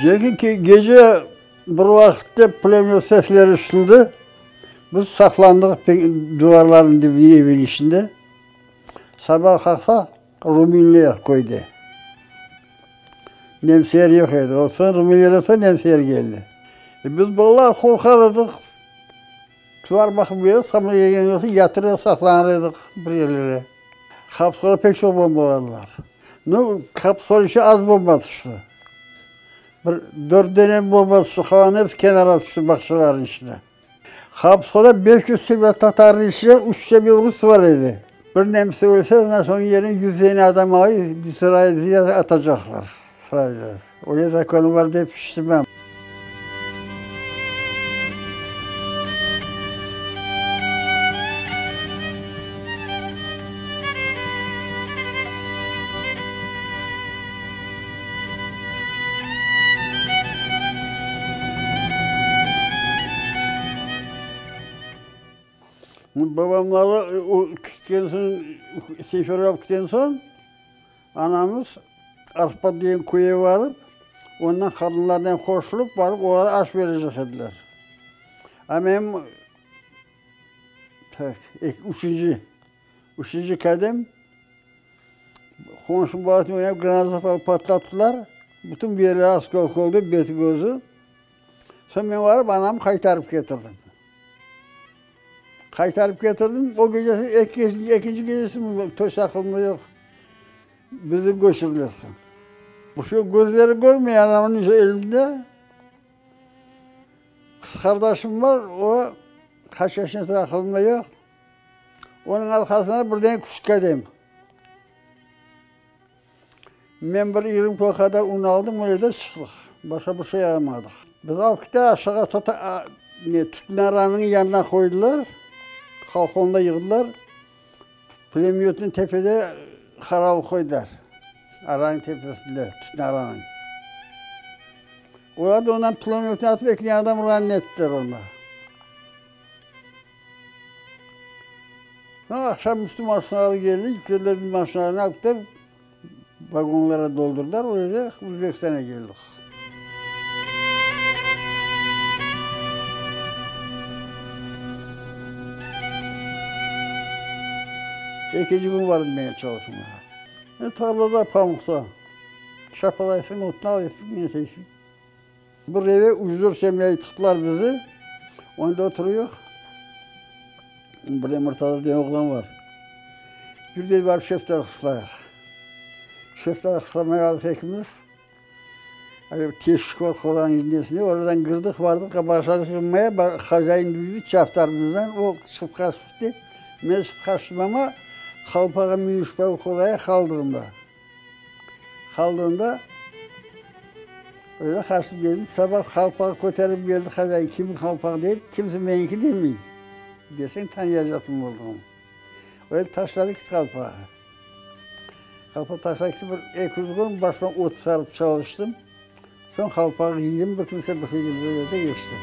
Cenki gece bir vaqıtta pulemöt sesleri işitildi. Biz saqlandıq duvarlarnıñ dibinde, evin içinde. Saba qalqsaq, ruminler köyde. Nemseler yoq edi. O soñ ruminlerden soñ nemseler keldi. Biz balalar qorqar edik. Tuvar baqıp kelip, saba kelgenden soñ yatır edik, saqlanır edik bir yerlere. Qapıqlara pek çoq bombaladılar. Nu, Qapıqlar içün az bomba tüşti. Bir dört dene bomba tüşti, qalanı episi kenara tüşti, bağçalarnıñ içine. Qapıqlara 500 sebe tatarnıñ içinde üç sebe rus bar edi. Bir nemse ölse, ondan soñ yerine 100 dene adam alıp, sırayda atacaqlar, sırayda. Öyle zakon bar dep işittim ben. Babamları o ketken soñ, sefer alıp ketken soñ, anamız Arpat degen köyge barıp, ondan qadınlarnen qoşulıp barıp, olarğa aş berecek ediler. A menim, tak, üçünci, üçünci kadem qonşu balasınen oynap granata alıp patlattılar, bütün bir yerleri oskolka oldı, beti-közü. Soñ men barıp anamı qaytarıp ketirdim. Qaytarıp ketirdim, o gecesi, ekinci gecesi tös aqılımda yoq, bizi köçürdiler. Şu közleri körmey anamnıñ elinde qız qardaşım bar, o qaç yaşında aqılımda yoq, onıñ arqasında birden küçük kadem. Men bir 20 kilo qadar un aldım, öyle de çıqtıq. Başqa bir şey almadıq. Biz alıp kettik, aşağı tata, ne, tütün aranıñ yanına qoydılar, kolkonda yığdılar. Pulemyotnı tepede qaravul qoydılar, aranıñ tepesinde, tütün aranıñ. Olar da ondan pulemyotnı atıp, eki adam ranın ettiler onda. Aqşam üstü maşinalar keldi, yüklediler bir maşinalarnı alıp kettiler, vagonlara doldurdılar, öyle de Özbekistanğa keldik. Ekinci kün vardım men çalışmağa. E, tarlada, pamuqta. Çapalaysıñ, otnı alaysıñ, neteysiñ. Bir eve üç-dört semya tıqtılar bizi, onda oturuyıq. Bir de Murtaza degen oğlan bar. Yür dedi, barıp şeftali qıslayıq. Şeftali qıslamağa aldıq ekimiz. Teşik bar qoranıñ nesinde, oradan kirdik, vardıq, başladıq yığmaya, hazayin duydı, çaptı artımızdan, o çıqıp qaçıp gitti. Men çıqıp qaçtım amma, qalpağa minişip barıp qoraya qaldığımda. Qaldığında öyle qaçıp geldim. Sabah qalpağı köterip geldi hazayin, kimniñ qalpağı deyip, kimse meniñki demey. Deseñ tanıyacaq kim olduğını. Öyle taşladı gitti qalpağı. Qalpağı taşladı gitti, bir eki üç kün başıma ot sarıp çalıştım. Soñ qalpağı giydim, bir kimse bir şey demedi, öyle de geçti.